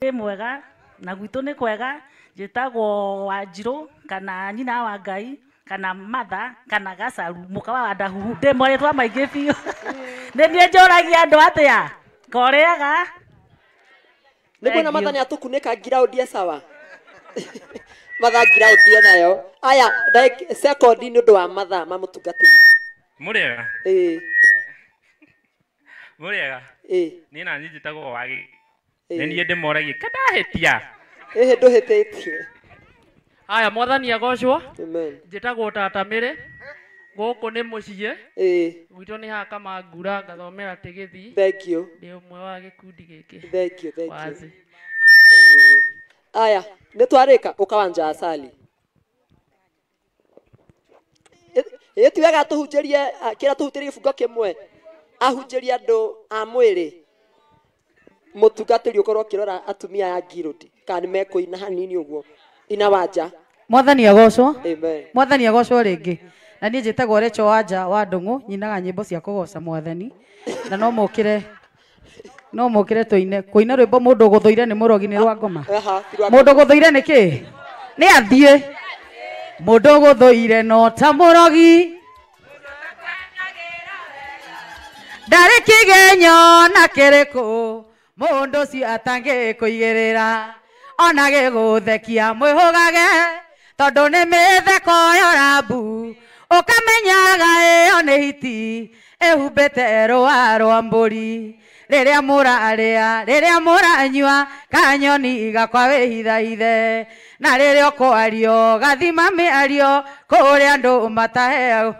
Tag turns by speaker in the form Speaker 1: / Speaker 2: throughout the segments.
Speaker 1: Ndĩ mwega na gwitũ nĩ kwega, njĩtagwo Wanjirũ kana nyina wa Ngai kana Matha kana Gacaru mũka wa Ndahuhu, ndĩ marĩtwa maingĩ biũ. Nĩ niĩ njũragia andũ atĩa korĩaga.
Speaker 2: Nĩ kuona Matha nĩ atũkunĩka ngiraũndi sawa. Matha ngiraũndi nayo. Aya, second nĩ ũndũ wa Matha ma mũtungatĩri.
Speaker 3: Mũrĩega?
Speaker 2: Ĩĩ.
Speaker 3: Mũrĩega?
Speaker 2: Ĩĩ.
Speaker 3: Niĩ na niĩ njĩtagwo Wagi. Nĩ niĩ ndĩmoragia kandahĩtia.
Speaker 2: Ĩhĩ, ndũhĩtĩtie.
Speaker 4: Aya, mwathani agocwo.
Speaker 2: Amen.
Speaker 4: Njĩtagwo Tata Mĩrĩ. Gũkũ nĩ mũciĩ.
Speaker 2: Ĩĩ.
Speaker 4: Gwitũ nĩ haha Kamangura, ngathomera Tigĩthi.
Speaker 2: Thank you.
Speaker 4: Ndĩ ũmwe wa gĩkundi gĩkĩ.
Speaker 2: Thank you, thank you.
Speaker 4: Wazi.
Speaker 2: Aya, nĩ twarĩka ũkawanja asali. Ĩ ti wega tũhunjĩrie, kĩrĩa tũhunjĩrie gĩbungo kĩmwe. Ahunjĩrie andũ a mwĩrĩ. Mũtungatĩri ũkorwo ũkĩrora atumia aya ngirũndi kana nĩ mekũina hanini ũguo. Ina wanja.
Speaker 5: Mwathani agocwo.
Speaker 2: Amen.
Speaker 5: Mwathani agocwo rĩngĩ. Na niĩ njĩtagwo Rachel Wanja wa Ndũng'ũ, nyinaga nyĩmbo cia kũgoca mwathani. Na no mũkĩre, no mũkĩre tũine. Kũina rwĩmbo mũndũ ũgũthũire nĩ mũrogi nĩ rwa ngoma.
Speaker 2: Aha, ti rwa ngoma.
Speaker 5: Mũndũ ũgũthũire nĩ kĩ? Nĩ athiĩ. Mũndũ ũgũthũire no ta mũrogi. Ndarĩ kĩgenyo na kĩrĩkũ mũndũ ũcio atangĩkũigĩrĩra. Ona gĩgũthekia mwĩhũgage tondũ nĩ mĩtheko yorambu. Ũkamenyaga ĩyo nĩ hiti ĩhumbĩte rũa rwa mbũri. Rĩrĩa mũrarĩa, rĩrĩa mũranyua, kanyoni gakwa wĩhithahithe. Na rĩrĩa ũkwario gathima mĩario kũrĩa andũ mataheagwo.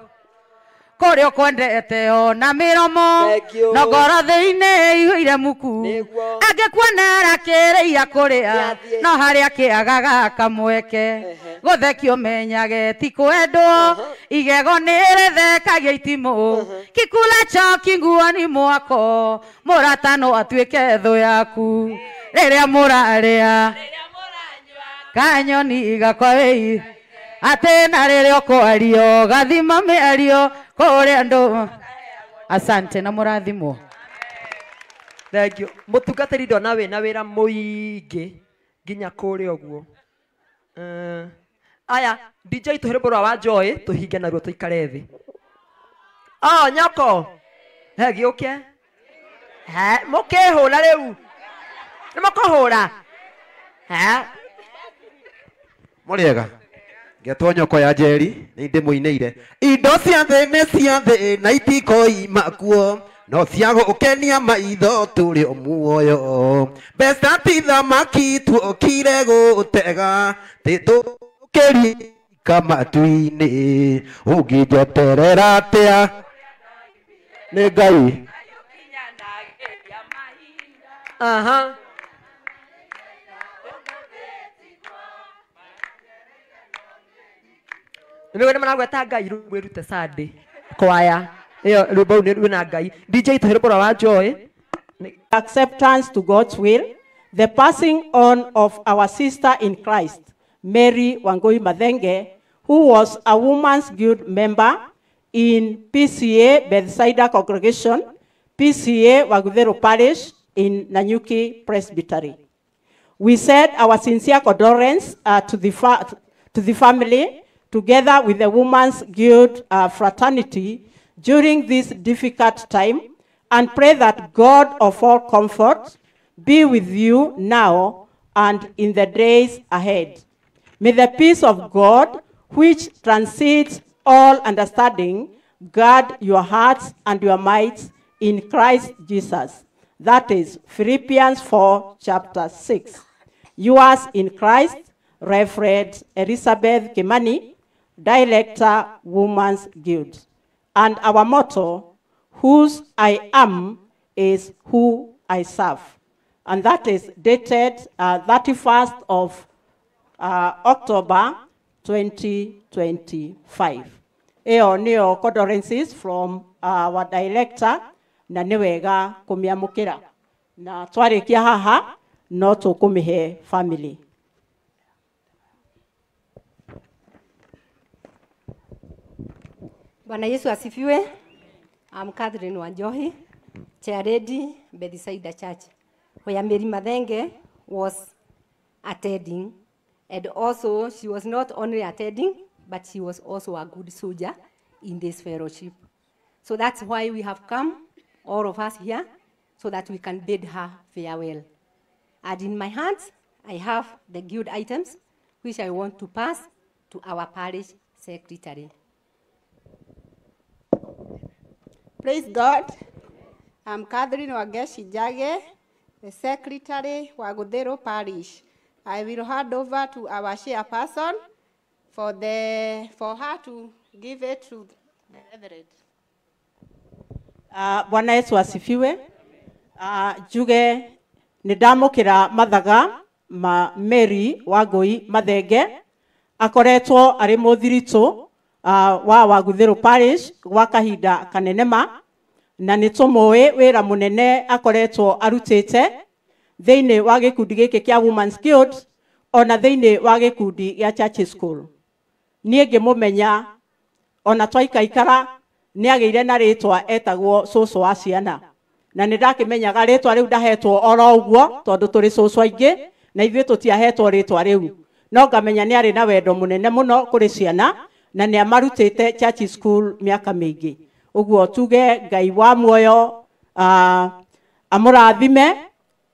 Speaker 5: Kũrĩa ũkwendete ona mĩromo,
Speaker 2: Thank you.
Speaker 5: no ngoro thĩinĩ ĩiyũire muku.
Speaker 2: Nĩguo.
Speaker 5: Angĩkuonera kĩrĩia kũrĩa,
Speaker 2: Nĩathiĩ.
Speaker 5: no harĩa kĩagaga kamweke.
Speaker 2: Ehe.
Speaker 5: Gũthekio menyage ti kwendwo, igego nĩrĩthekagia itimũ. Kikula choki nguoni mwako, mũrata no atuĩke thũ yaku. Rĩrĩa mũrarĩa, kanyoni gakwa wĩi. Atĩ na rĩrĩa ũkwario gathima mĩario kũrĩa andũ. Asante na mũrathimwo.
Speaker 2: Thank you. Mũtungatĩri ndona wĩna wĩra mũingĩ nginya kũrĩa ũguo. Aya, DJ tũhe rwĩmbo rwa wa Joy tũhinge naruo tũikare thĩ. Oh, nyoko. He gĩũke. He, mũkĩhũra rĩu. Nĩ mũkũhũra. He.
Speaker 6: Mũrĩega. Ngetwo nyoko ya Njeri, nĩ ndĩmũinĩire. Indo cia thĩ nĩ cia thĩ na itikoima kuo. No cia gũkenia maitho tũrĩ o muoyo. Mbeca ti thamaki tuokire gũtega, tĩtũkĩrika matu-inĩ. Ũngĩnjeterera atĩa? Nĩ Ngai.
Speaker 2: Aha. Nĩ nĩ maragweta Ngai rĩu mwĩrute Sunday. Kwaya. Ĩyo rwĩmbo rũu nĩ rwĩna Ngai. DJ tũhe rwĩmbo rwa wa Joy.
Speaker 7: Acceptance to God's will, the passing on of our sister in Christ, Mary Wangui Mathenge, who was a Women's Guild member in PCA Bethsaida Congregation, PCA Wagutheru Parish in Nanyuki Presbytery. We said our sincere condolence to the family, together with the Women's Guild fraternity during this difficult time, and pray that God of all comfort be with you now and in the days ahead. May the peace of God, which transcends all understanding, guard your hearts and your minds in Christ Jesus. That is Philippians 4, chapter 6. Yours in Christ, Reverend Elizabeth Kimani, Director, Women's Guild. And our motto, whose I am is who I serve. And that is dated 31st of October 2025. Ĩyo nĩyo condolences from our director, na nĩ wega kũmĩamũkĩra. Na twarĩkia haha, no tũkũmĩhe family.
Speaker 8: Bwana Yesu asifiwe. I'm Catherine Wanjohi, Chair Lady, Bethsaida Church. Where Mary Mathenge was attending, and also she was not only attending, but she was also a good soldier in this fellowship. So that's why we have come, all of us here, so that we can bid her farewell. And in my hands, I have the guild items, which I want to pass to our parish secretary.
Speaker 9: Praise God. I'm Catherine Wageshi Jage, the secretary Waguthĩrũ Parish. I will hand over to our chairperson for her to give it to the Reverend.
Speaker 7: Bwana Yesu asifiwe. Njuge nĩ ndamũkĩra mathaga ma Mary Wangũi Mathenge, akoretwo arĩ mũthiritũ wa Waguthĩrũ Parish gwa kahinda kanene ma, na nĩ tũmũĩ wĩra mũnene akoretwo arutĩte thĩinĩ wa gĩkundi gĩkĩ kĩa Women's Guild ona thĩinĩ wa gĩkundi gĩa Church School. Niĩ ngĩmũmenya ona twaikaikara nĩ agĩire na rĩtwa etagwo cũcũ wa ciana, na nĩ ndakĩmenyaga rĩtwa rĩu ndahetwo oro ũguo tondũ tũrĩ cũcũ aingĩ na ithuĩ tũtiahetwo rĩtwa rĩu, no ngamenya nĩ arĩ na wendo mũnene mũno kũrĩ ciana na nĩ amarutĩte Church School mĩaka mĩingĩ. Ũguo tuge Ngai wa muoyo amũrathime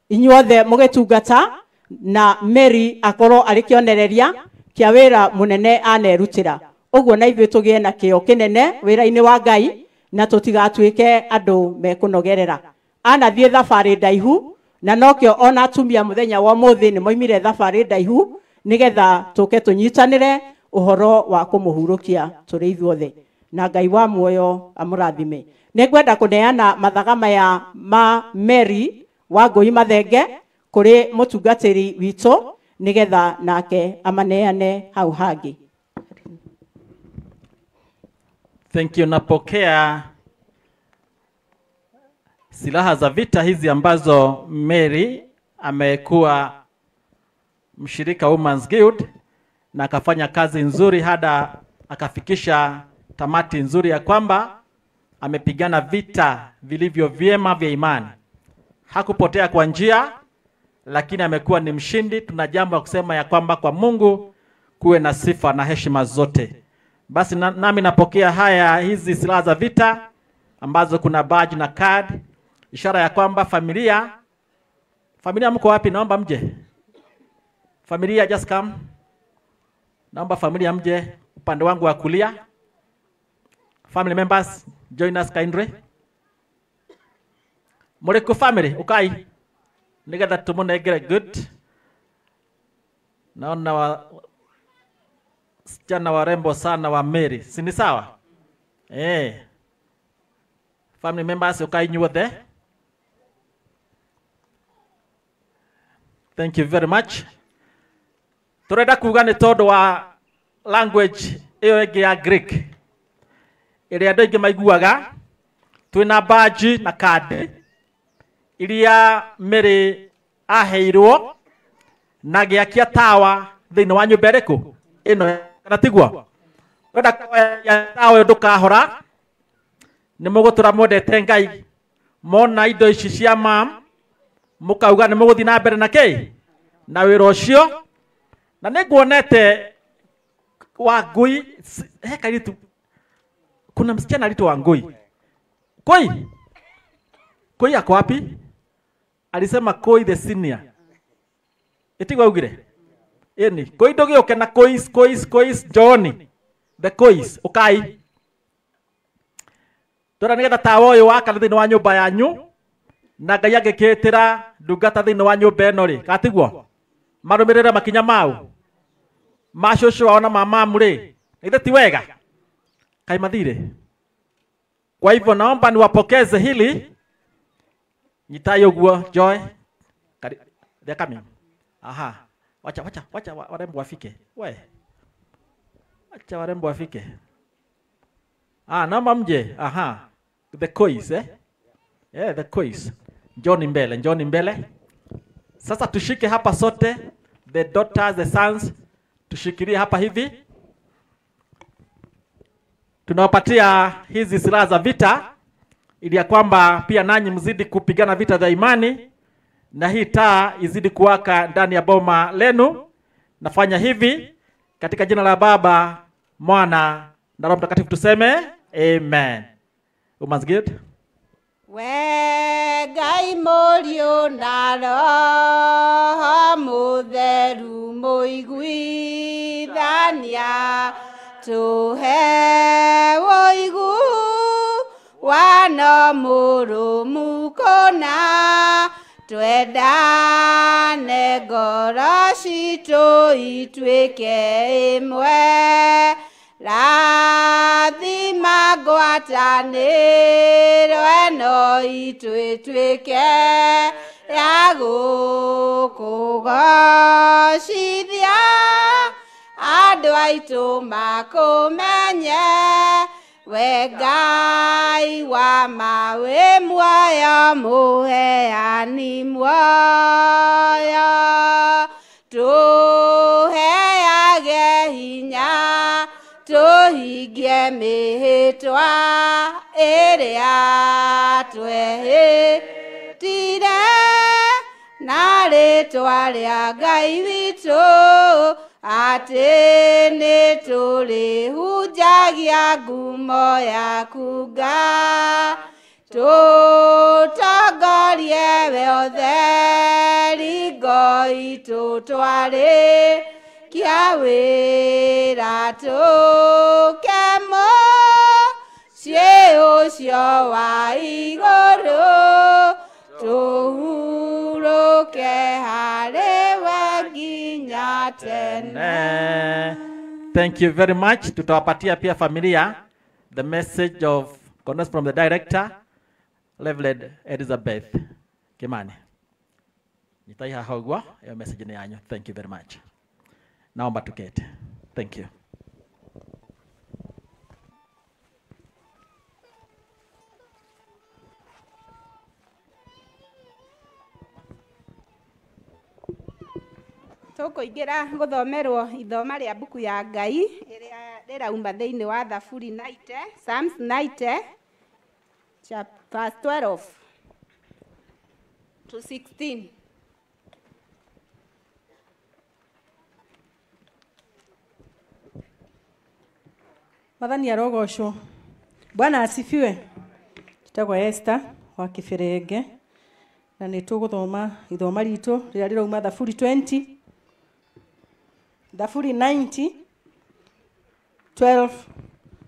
Speaker 7: inyuothe mũgĩtungata, na Mary akorwo arĩ kĩonereria kĩa wĩra mũnene anerutĩra. Ũguo na ithuĩ tũgĩe na kĩo kĩnene wĩra-inĩ wa Ngai na tũtigatuĩke andũ mekũnogerera. Anathiĩ thabarĩ ndaihu na nokĩo ona atumia mũthenya wa ũmũthĩ nĩ moimire thabarĩ ndaihu nĩgetha tũke tũnyitanĩre ũhoro wa kũmũhurũkia tũrĩ ithuothe, na Ngai wa muoyo amũrathime. Nĩngwenda kũneana mathaga maya ma Mary Wangũi Mathenge kũrĩ mũtungatĩri witũ nĩgetha nake amaneane hau hangĩ.
Speaker 10: Thank you. Napokea silaha za vita hizi ambazo Mary amekuwa mshirika Women's Guild na akafanya kazi nzuri hada akafikisha tamati nzuri ya kwamba amepigana vita vilivyo vyema vya imani. Hakupotea kwa njia, lakini amekuwa ni mshindi. Tuna jambo kusema ya kwamba kwa Mungu kuwe na sifa na heshima zote. Basi nami napokea haya hizi silaha za vita ambazo kuna badge na card, ishara ya kwamba familia mko wapi? Naomba mje. Familia, just come. Naomba familia mje upande wangu wa kulia. Family members, join us kindly. Muriku family, ukai. Nigetha tumunengere good. Naona wasichana warembo sana wa Mary. Si ni sawa? Family members, ukai nyuothe. Thank you very much. Turenda kuga nĩ tondũ wa language ĩyo ĩngĩ ya Greek ĩrĩa andũ aingĩ maiguaga, twĩna badge na card iria Mary aheirwo na gĩakia tawa thĩinĩ wa nyũmba ĩrĩkũ ĩno, kana tiguo? Wenda tawa ũyũ ndũkahora, nĩ mũgũtũra mwendete Ngai, mona indo ici cia mam mũkauga nĩ mũgũthiĩ na mbere na kĩ na wĩra ũcio. Na nĩnguonete Wangũi, he kairitu, kuna msichana aliitwa Wangũi. Koi Koi ako wapi? Alisema Koi the senior. Itigwa ugire eni Koi ndũgĩũke na Kois Kois Kois John the Kois ukai tora nĩgetha tawa ũyũ wakana thĩinĩ wa nyũmba yanyu na Ngai angĩkĩtĩra ndungata thĩinĩ wa nyũmba ĩno rĩ, katiguo marũmĩrĩre makinya mau ma cũcũ wao na ma mamu rĩ, ithe ti wega kai mathire. Kwa hivyo naomba niwapokeze hili. Nyitai ũguo Joy. They're coming. Aha. Wacha wacha wacha warembo wafike. We. Wacha warembo wafike. Ah, naomba mje. Aha. The Kois, eh? Yeah, the Kois. Njoni mbele, njoni mbele. Sasa tushike hapa sote, the daughters, the sons, tushikilie hapa hivi. Tunawapatia hizi silaha za vita ili ya kwamba pia nanyi mzidi kupigana vita za imani na hii taa izidi kuwaka ndani ya boma lenu. Nafanya hivi katika jina la Baba, Mwana na Roho Mtakatifu, tuseme amen. Woman's Guild.
Speaker 9: We Ngai Mũriũ na Roho Mũtheru mũiguithania, tũhe ũigu wano mũrũmu kũna, twendane ngoro citũ ituĩke ĩmwe. Rathima ngwatanĩro ĩno itũ ĩtuĩke ya gũkũgocithia, andũ aitũ makũmenye. We Ngai wa ma wĩ muoyo, mũheani muoyo, tũheage hinya tũhingie mĩhĩtwa ĩrĩa twehĩtire na rĩtwa rĩa Ngai witũ, atĩ nĩtũrĩhunjagia ngumo yaku Ngai. Tũtongorie we ũtheri ngo itũ twarĩkia wĩra, tũke mũciĩ ũcio wa igũrũ, tũhurũke harĩ we nginya tene.
Speaker 10: Thank you very much. Tutawapatia pia familia the message of condolence from the director, Reverend Elizabeth Kimani. Nitai haha ũguo, ĩyo message nĩ yanyu. Thank you very much. Naomba tukete. Thank you.
Speaker 9: Tũkũingĩra gũthomerwo ithoma rĩa mbuku ya Ngai ĩrĩa rĩrauma thĩinĩ wa Thaburi 90, Psalms 90, verse 12 to 16.
Speaker 7: Mwathani arogocwo. Bwana asifiwe. Njĩtagwo Esther wa Kĩbĩrĩnge na nĩ tũgũthoma ithoma ritũ rĩrĩa rĩrauma Thaburi 20, Thaburi 90, 12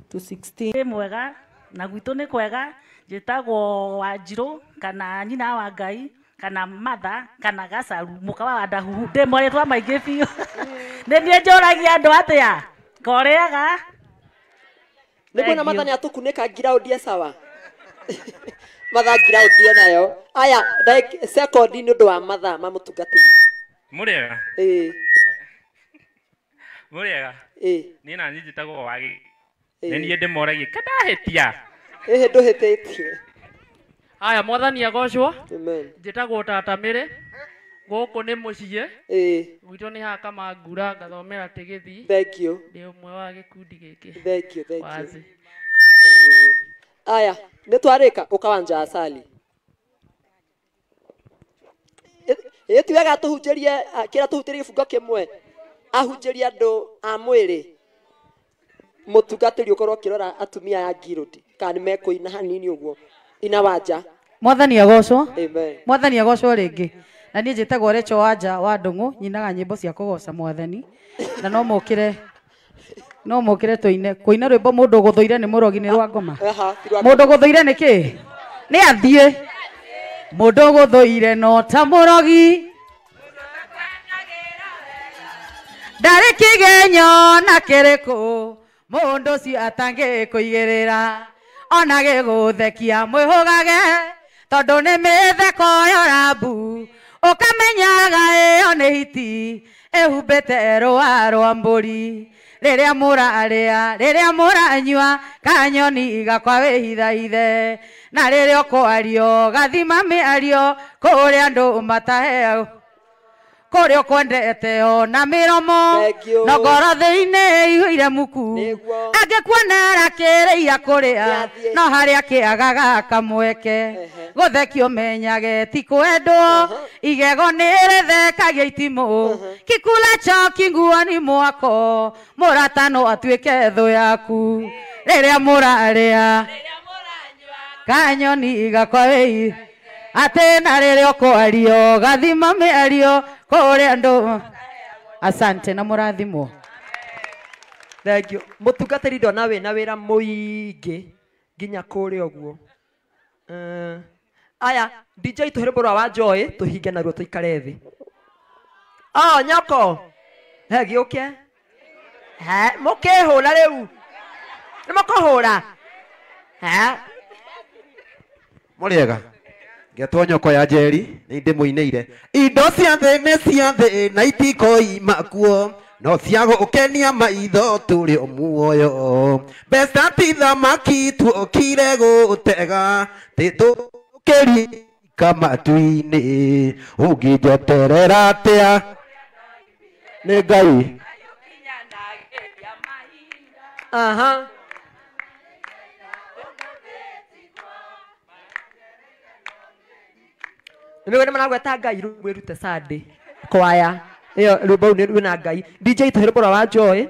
Speaker 7: to 16.
Speaker 1: Ndĩ mwega na gwitũ nĩ kwega. Njĩtagwo Wanjirũ kana nyina wa Ngai kana Matha kana Gacaru mũka wa Ndahuhu. Ndĩ marĩtwa maingĩ biũ. Nĩ niĩ njũragia andũ atĩa korĩaga.
Speaker 2: Nĩguo na Matha nĩ atũkunĩka ngiraũndi sawa. Matha ngiraũndi nayo. Aya second nĩ ũndũ wa Matha ma mũtungatĩri.
Speaker 3: Mũrĩega.
Speaker 2: Ĩĩ.
Speaker 3: Mũrĩega.
Speaker 2: Ĩĩ.
Speaker 3: Niĩ na niĩ njĩtagwo Wagi. Nĩ niĩ ndĩmoragia kandahĩtia.
Speaker 2: Ĩhĩ ndũhĩtĩtie.
Speaker 4: Aya Mwathani agocwo.
Speaker 2: Amen.
Speaker 4: Njĩtagwo Tata Mĩrĩ. Gũkũ nĩ mũciĩ.
Speaker 2: Ĩĩ.
Speaker 4: Gwitũ nĩ haha Kamangura, ngathomera Tĩgĩthi.
Speaker 2: Thank you.
Speaker 4: Ndĩ ũmwe wa gĩkundi gĩkĩ.
Speaker 2: Thank you, thank you.
Speaker 4: Wazi.
Speaker 2: Aya, nĩ twarĩka ũkawanja asali. Ĩ ti wega tũhunjĩrie kĩrĩa tũhunjĩrie gĩbungo kĩmwe. Ahunjĩrie andũ a mwĩrĩ. Mũtungatĩri ũkorwo ũkĩrora atumia a Guild kana nĩ mekũina hanini ũguo. Ina wanja.
Speaker 5: Mwathani agocwo.
Speaker 2: Amen.
Speaker 5: Mwathani agocwo rĩngĩ. Na niĩ njĩtagwo Rachel Wanja wa Ndũng'ũ, nyinaga nyĩmbo cia kũgoca Mwathani na no mũkĩre tũine kũina rwĩmbo mũndũ ũgũthũire nĩ mũrogi nĩ rwa ngoma. Mũndũ ũgũthũire nĩ kĩ? Nĩ athiĩ. Mũndũ ũgũthũire no ta mũrogi, ndarĩ kĩgenyo na kĩrĩkũ mũndũ ũcio atangĩkũigĩrĩra, ona gĩgũthekia mwĩhũgage tondũ nĩ mĩtheko yorambu, ũkamenyaga ĩyo nĩ hiti ĩhumbĩte rũa rwa mbũri. Rĩrĩa mũrarĩa, rĩrĩa mũranyua, kanyoni gakwa wĩhithahithe, na rĩrĩa ũkwario gathima mĩario kũrĩa andũ mataheagwo. Kũrĩa ũkwendete ona mĩromo no ngoro thĩinĩ iyũire muku angĩkuona arakĩrĩia kũrĩa no harĩa kĩagaga kamweke gũthekio menyage ti kwendwo igego nĩ rĩthekagia itimũ kikula choki nguoni mwako mũrata no atuĩke thũ yaku rĩrĩa mũrarĩa kanyoni gakwa wĩi atĩ na rĩrĩa ũkwario gathima mĩario kũrĩa andũ. Asante na mũrathimwo.
Speaker 2: Thank you. Mũtungatĩri ndona wĩna wĩra mũingĩ nginya kũrĩa ũguo. Aya DJ tũhe rwĩmbo rwa wa Joy tũhinge naruo tũikare thĩ. Oh nyoko he gĩũke he mũkĩhũra rĩu nĩ mũkũhũra he
Speaker 6: mũrĩega ngetwo nyoko ya Njeri nĩ ndĩmũinĩire indo cia thĩ nĩ cia thĩ na itikoima kuo no cia gũkenia maitho tũrĩ o muoyo mbeca ti thamaki tuokire gũtega tĩtũkĩrika matu-inĩ ũngĩnjeterera atĩa nĩ Ngai.
Speaker 2: Aha. Nĩ maragweta Ngai rwĩrute Sunday kwaya ĩyo rwĩmbo rũu nĩ rwĩna Ngai. DJ tũhe rwĩmbo rwa wa Joy.